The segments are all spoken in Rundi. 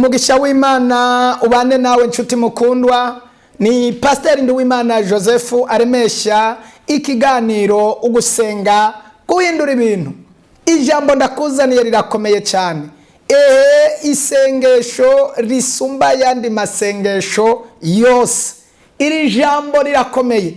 Umugisha w'Imana ubane nawe, nshuti mukundwa. Ni Pasiteri Nduwimana Joseph aremesha ikiganiro Ugusenga Guhindura Ibintu. Ijambo ndakuzaniye rirakomeye cyane. Ehe, isengesho risumba ayandi masengesho yose. Iri jambo rirakomeye.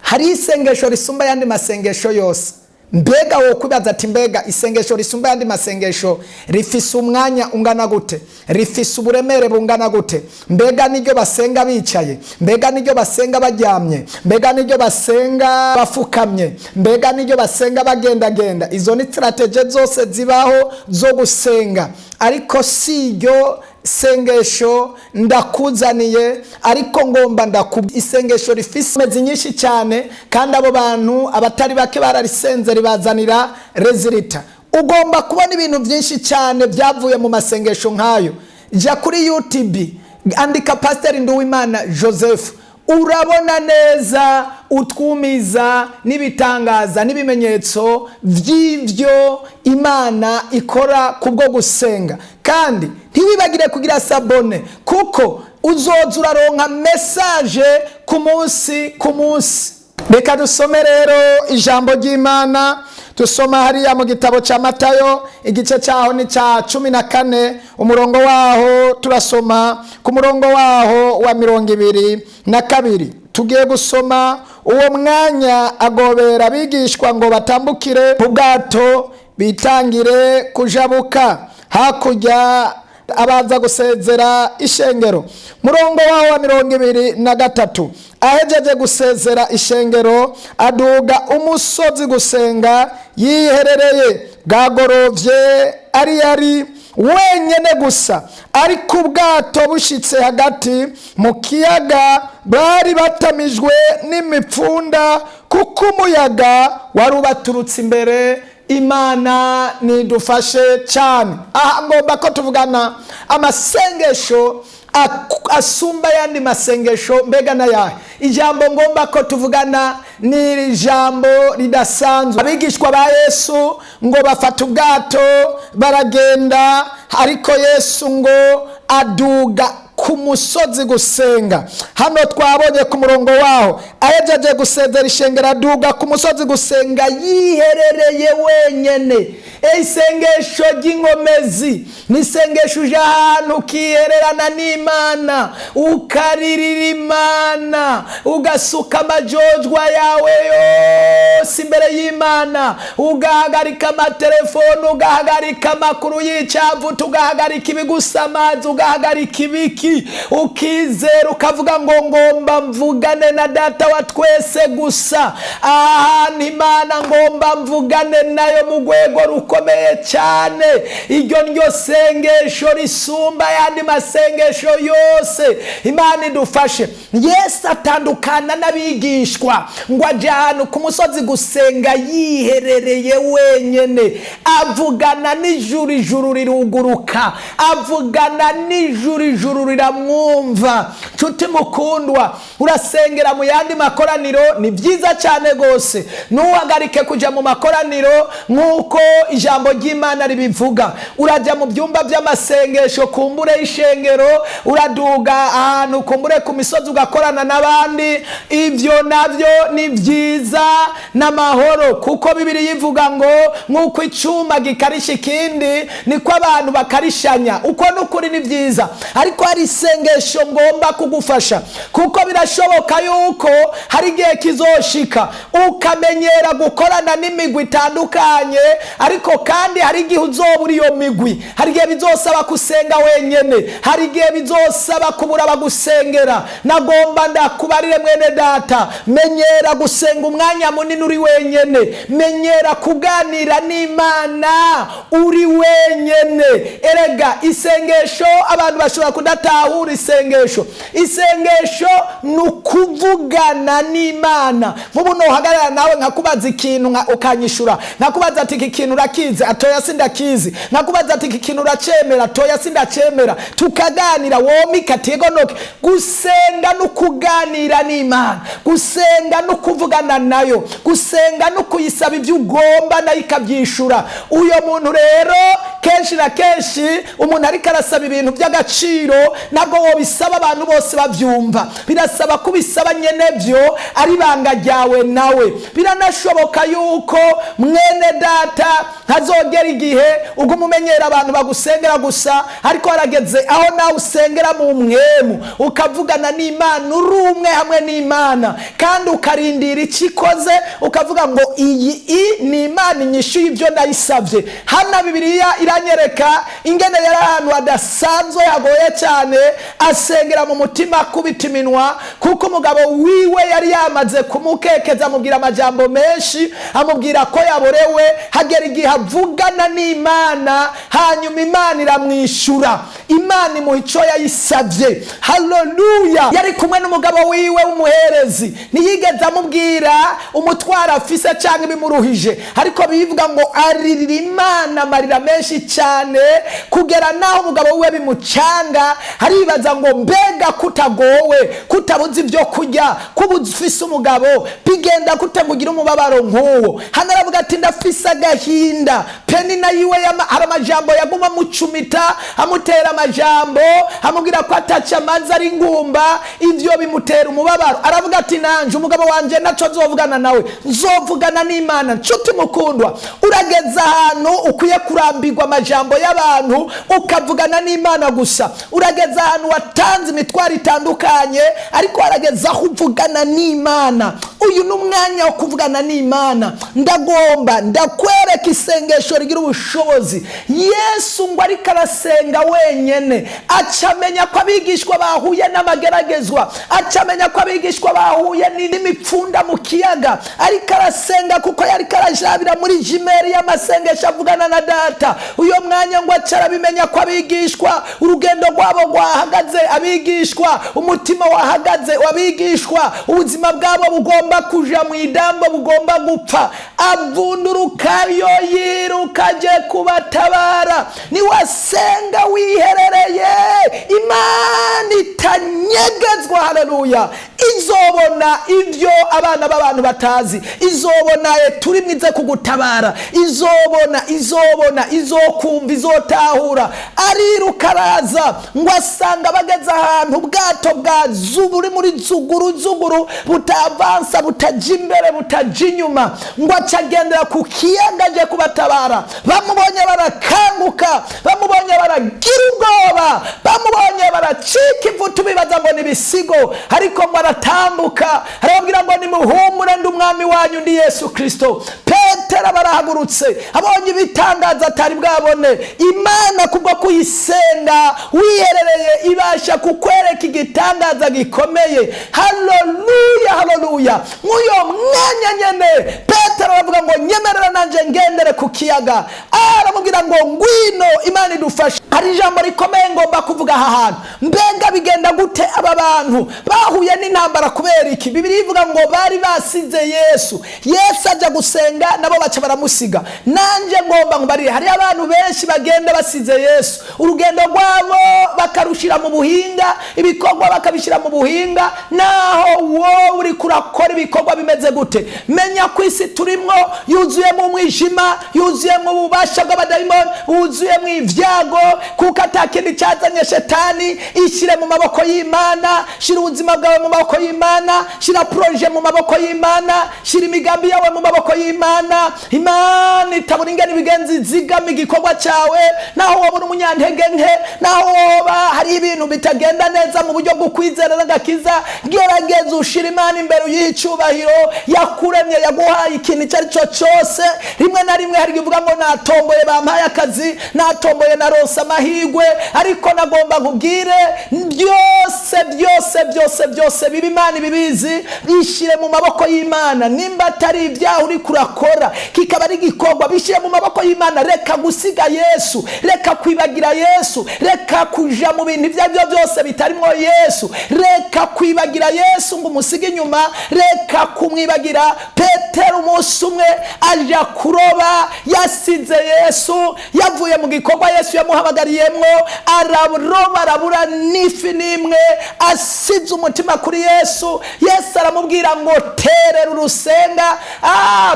Hari isengesho risumba ayandi masengesho yose. Mbega wo kwibaza ati: "Mbega isengesho risumba ayandi masengesho rifise umwanya ungana gute? Rifise uburemere bungana gute? Mbega niryo basenga bicaye? Mbega niryo basenga baryamye? Mbega niryo basenga bafukamye? Mbega niryo basenga bagendagenda?" Izo ni stratégies zose zibaho zo gusenga, ariko si iryo sengesho ndakuzaniye. Ariko ngomba ndakubwira isengesho rifise imezi nyinshi cyane, kandi abo bantu abatari bake bararisenze ribazanira résultat. Ugomba kubona ibintu byinshi cyane byavuye mu masengesho nk'ayo. Jya kuri YouTube, andika Pasiteri Nduwimana Joseph, urabona neza utwumiza n'ibitangaza n'ibimenyetso by'ibyo Imana ikora kubwo gusenga. Kandi ntiwibagire kugira s'abonner, kuko uzoza uraronka message ku munsi ku munsi. Reka dusome rero ijambo ry'Imana. Dusoma hariya mu gitabo cya Matayo, igice cyaho ni cya 14, umurongo waho turasoma ku murongo waho wa 22. Tugiye gusoma: "Uwo mwanya agobera abigishwa ngo batambukire mu bwato, bitangire kujabuka hakurya, abanza gusezera ishengero." Murongo waho wa 23: "Ahejeje gusezera ishengero, aduga umusozi gusenga yiherereye. Bwagorovye, ari yari wenyine gusa. Ariko ubwato bushitse hagati mu kiyaga, bari batamijwe n'imipfunda, kuko umuyaga wari ubaturutse imbere." Imana nidufashe cyane. Aha ngomba ko tuvugana amasengesho asumba ayandi masengesho. Mbega n'ayahe? Ijambo ngomba ko tuvugana ni iri jambo ridasanzwe. Abigishwa ba Yesu ngo bafata ubwato baragenda, ariko Yesu ngo aduga ku musozi gusenga. Hano twabonye ku murongo waho: "Ahejeje gusezera ishengero, aduga ku musozi gusenga yiherereye wenyene." Isengesho ry'inkomezi ni isengesho uje ahantu ukihererana n'Imana, ukaririra Imana, ugasuka amajojwa yawe yose imbere y'Imana, ugahagarika amatelefone, ugahagarika amakuru y'icyavuta, ugahagarika ibigusamaza, ugahagarika ibiki, ukizera, ukavuga ngo: "Ngomba mvugane na Data wa twese gusa. Ahantu Imana ngomba mvugane nayo mu rwego rukomeye cyane." Iryo niryo sengesho risumba ayandi masengesho yose. Imana idufashe. Yesu atandukana n'abigishwa ngo ajye ahantu ku musozi gusenga yiherereye wenyine. Avugana n'ijuru, ijuru riruguruka. Avugana n'ijuru, ijuru riramwumva. Nshuti mukundwa, urasengera mu yandi makoraniro, ni byiza cyane rwose. Ntuhagarike kujya mu makoraniro nk'uko ijambo ry'Imana ribivuga. Urajya mu byumba by'amasengesho kumbure y'ishengero, uraduga ahantu kumbure ku misozi, ugakorana n'abandi. Ibyo nabyo ni byiza n'amahoro, kuko Bibiliya ivuga ngo nk'uko icyuma gikarisha ikindi, niko abantu bakarishanya. Uko n'ukuri, ni byiza. Ariko hari isengesho ngomba kugufasha, kuko birashoboka yuko hari igihe kizoshika ukamenyera gukorana n'imigwi itandukanye, ariko kandi hari igihe uzobura iyo migwi. Hari igihe bizosaba gusenga wenyene, hari igihe bizosaba kubura abagusengera. Nagomba ndakubarire, mwene data: menyera gusenga umwanya munini uri wenyene, menyera kuganira n'Imana uri wenyene. Erega isengesho, abantu bashobora kudatahura isengesho. Isengesho ni ukuvugana n'Imana. Nk'ubu nuhagarara nawe nkakubaza ikintu, ukanyishura. Nkakubaza ati: "Iki kintu urakizi?" "Atoya, sindakizi." Nkakubaza ati: "Iki kintu uracemera?" "Toya, sindacemera." Tukaganira, womika tigonoke. Gusenga no kuganira n'Imana, gusenga no kuvugana nayo, gusenga no kuyisaba ibyo ugomba, nayo ikabyishura. Uyo muntu rero Kenshi na kenshi umuntu ariko arasaba ibintu by'agaciro, ntabwo wobisaba abantu bose babyumva. Birasaba ko ubisaba nyene byo ari ibanga ryawe nawe. Biranashoboka yuko, mwene data, ntazogera igihe uguma umenyera abantu bagusengera gusa, ariko harageze aho nawe usengera mu mwemu, ukavugana n'Imana uri umwe hamwe n'Imana, kandi ukarindira icyo ikoze, ukavuga ngo iyi i ni Imana inyishuye ibyo ndayisabye. Hano Bibiliya iranyereka ingene yari ahantu hadasanzwe, hagoye cyane, asengera mu mutima, akubita iminwa, kuko umugabo wiwe yari yamaze kumukekeza, amubwira amajambo menshi, amubwira ko yaborewe. Hagera igihe avugana n'Imana, hanyuma Imana iramwishyura, Imana imuha icyo yayisabye. Haleluya! Yari kumwe n'umugabo wiwe w'umuherezi, ntiyigeze amubwira umutwaro afise cyangwa ibimuruhije, ariko bivuga ngo aririra Imana amarira menshi cyane, kugera naho umugabo wiwe bimucanga. Aribaza ngo mbega kutagowe, kutabuze ibyo kurya, kuba ufise umugabo, bigenda kutamugira umubabaro nk'uwo? Hano aravuga ati ndafise agahinda. Penina yiwe hari amajambo yaguma amucumita, amutera amajambo, amubwira ko ataca amazi, ari ingumba. Ibyo bimutera umubabaro. Aravuga ati nanje umugabo wanje naco nzovugana nawe, nzovugana n'Imana. Nshuti mukundwa, urageze ahantu ukwiye kurambirwa amajambo y'abantu, ukavugana n'Imana gusa. Urageze ahantu watanze imitwaro itandukanye, ariko harageze aho uvugana n'Imana. Uyu ni umwanya wo kuvugana n'Imana. Ndagomba ndakwereka isengesho rigira ubushobozi. Yesu ngo ariko arasenga wenyene, acamenya ko abigishwa bahuye n'amageragezwa, acamenya ko abigishwa bahuye n'imipfunda mu kiyaga. Ariko arasenga, kuko yariko arajabira muri jimeri y'amasengesho, avugana na Data. Uyo mwanya ngo aca arabimenya ko abigishwa urugendo rwabo rwahagaze, abigishwa umutima wahagaze, abigishwa ubuzima bwabo bugomba kuja mu idambo, bugomba gupfa. Avundurukayo, yiruka aje kubatabara. Niwasenga wiherereye, Imana itanyegezwa, haleluya, izobona ibyo abana b'abantu batazi. Izobona turi mwize kugutabara, izobona, izobona, izokumva, izotahura. Ariruka araza, ngo asanga bageze ahantu ubwato bwa buri muri zuguru zuguru, butavansa, butaja imbere, butaja inyuma. Ngo aca agendera ku kiyaga aje kubatabara. Bamubonye barakanguka, bamubonye baragira ubwoba, bamubonye baracika ivutu, bibaza ngo ni ibisigo. Ariko ngo aratambuka, arababwira ngo nimuhumure, ndi umwami wanyu, ndi Yesu Kirisito. Petero barahagurutse, abonye ibitangaza atari bwabone. Imana kubwo kuyisenga wiherereye ibasha kukwereka igitangaza gikomeye. Haleluya, haleluya! Nk'uyo mwanya nyene Petero aravuga ngo nyemerera nanje ngendere ku kiyaga. Aramubwira ngo ngwino. Imana idufashe. Hari ijambo rikomeye ngomba kuvuga aha hantu. Mbega bigenda gute? Aba bantu bahuye n'intambara kubera iki? Bibiliya ivuga ngo bari basize Yesu. Yesu ajya gusenga, nabo baca baramusiga. Nanjye ngomba nkubarire, hariyo abantu benshi bagenda basize Yesu, urugendo rwabo bakarushira mu buhinga, ibikorwa bakabishyira mu buhinga. Naho wowe uri kurakora ibikorwa bimeze gute, menya ko isi turimwo yuzuyemo umwijima, yuzuyemo ububasha bw'abadayimoni, wuzuyemo ibyago, kuko atakindi cyazanye shetani. Ishyire mu maboko y'Imana. Shyira ubuzima bwawe mu maboko y'Imana, shyira projet mu maboko y'Imana, shyira imigambi yawe mu maboko y'Imana. Imana itabura ingene ibigenzi izigama igikorwa cyawe. Naho wabona umunyantege nke, naho woba hari ibintu bitagenda neza mu buryo bwo kwizera n'agakiza, gerageza ushira Imana imbere, uyihe icyubahiro. Yakuremye, yaguhaye ikintu icyo ari cyo cyose. Rimwe na rimwe hari igihe uvuga ngo natomboye, bampaye akazi, natomboye, naronse amahirwe. Ariko nagomba nkubwire, byose byose byose byose biba Imana ibibizi. Bishyire mu maboko y'Imana. Nimba atari ibyaha uri kurakora, kikaba ari igikorwa, bishyire mu maboko y'Imana. Reka gusiga Yesu, reka kwibagira Yesu, reka kuja mu bintu ibyo ari byo. byo byose bitarimo Yesu. Reka kwibagira Yesu ngo umusige inyuma, reka kumwibagira. Petero umunsi umwe aja kuroba, yasize Yesu, yavuye mu gikorwa Yesu yamuhamagariyemwo, araroba arabura n'ifi n'imwe, asize umutima kuri Yesu. Yesu aramubwira ngo terera urusenga.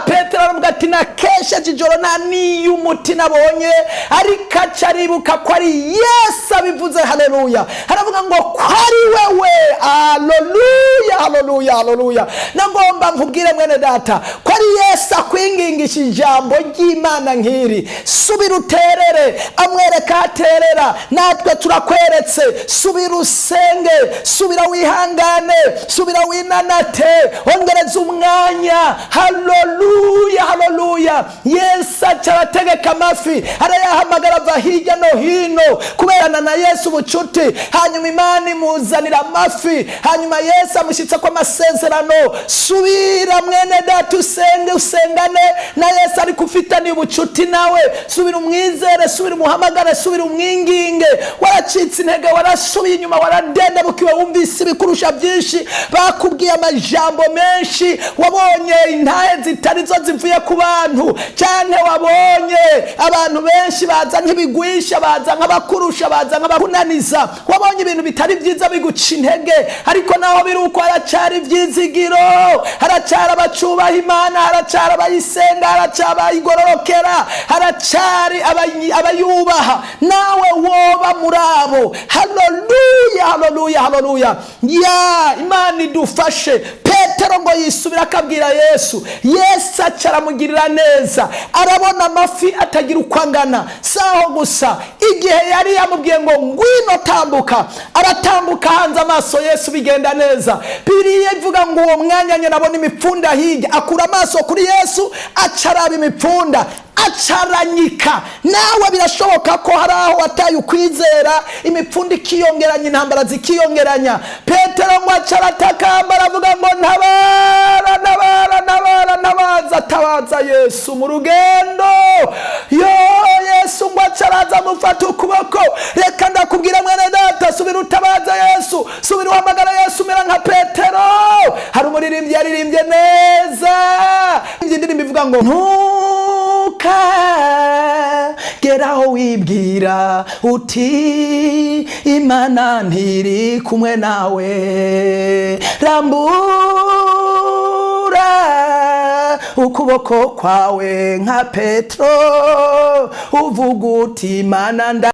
Petero aravuga ati nakesheje ijoro nta n'iy'umuti nabonye, ariko aca aribuka ko ari Yesu abivuze. Haleluya! Aravuga ngo ko ari wewe. Haleluya, haleluya, haleluya! Nagomba nkubwire mwene data ko ari Yesu akwingingisha ijambo ry'Imana nk'iri: subira uterere. Amwereka aterera, natwe turakweretse. Subira usenge, subira wihangane, subira winanate, ongereza umwanya. Haleluya, haleluya! Yesu aca arategeka amafi, arayahamagara ava hirya no hino kuberana na Yesu ubucuti. Hanyuma Imana imuzanira amafi, hanyuma Yesu amushyitsa ko amasezerano. Subira mwene data usenge, usengane na Yesu ariko ufitaniye ubucuti nawe. Subira umwizere, subira umuhamagare, subira umwinginge. Waracitse intege, warasubiye inyuma, waradendebukiwe, wumvise ibikurusha byinshi, bakubwiye amajambo menshi, wabonye intahe zitari zo zivuye ku bantu cyane, wabonye abantu benshi baza nk'ibigwisha, baza nk'abakurusha, baza nk'abakunaniza, wabonye ibintu bitari byiza biguca intege. Ariko naho biri uko, haracyari ibyizigiro, haracyari abacubaha Imana, haracyari abayisenga, haracyari abayigororokera, haracyari abayubaha. Nawe woba muri abo. Haleluya, haleluya, haleluya! Ya Imana idufashe. Petero ngo yisubira akabwira Yesu, Yesu aca aramugirira neza, arabona amafi atagira uko angana. Saho gusa, igihe yari yamubwiye ngo ngwino tambuka, aratambuka hanze amaso Yesu, bigenda neza. Bibiliya ivuga ngo uwo mwanya nyine abona imipfunda hirya, akura amaso kuri Yesu, aca araba imipfunda, acaranyika. Nawe birashoboka ko hari aho wataye ukwizera, imipfundo ikiyongeranya, intambara zikiyongeranya. Petero ngo acaratakamba, aravuga ngo ntabara, ntabara, ntabara, ntabaza, tabaza Yesu mu rugendo. Yo Yesu ngo acaraza amufata ukuboko. Reka ndakubwira mwene data, subira utabaza Yesu, subira uhamagara Yesu, umera nka Petero. Hari umuririmbyi yaririmbye neza indirimbo ivuga ngo ntukageraho wibwira uti Imana ntiri kumwe nawe, rambura ukuboko kwawe nka Petero, uvuga uti Imana nda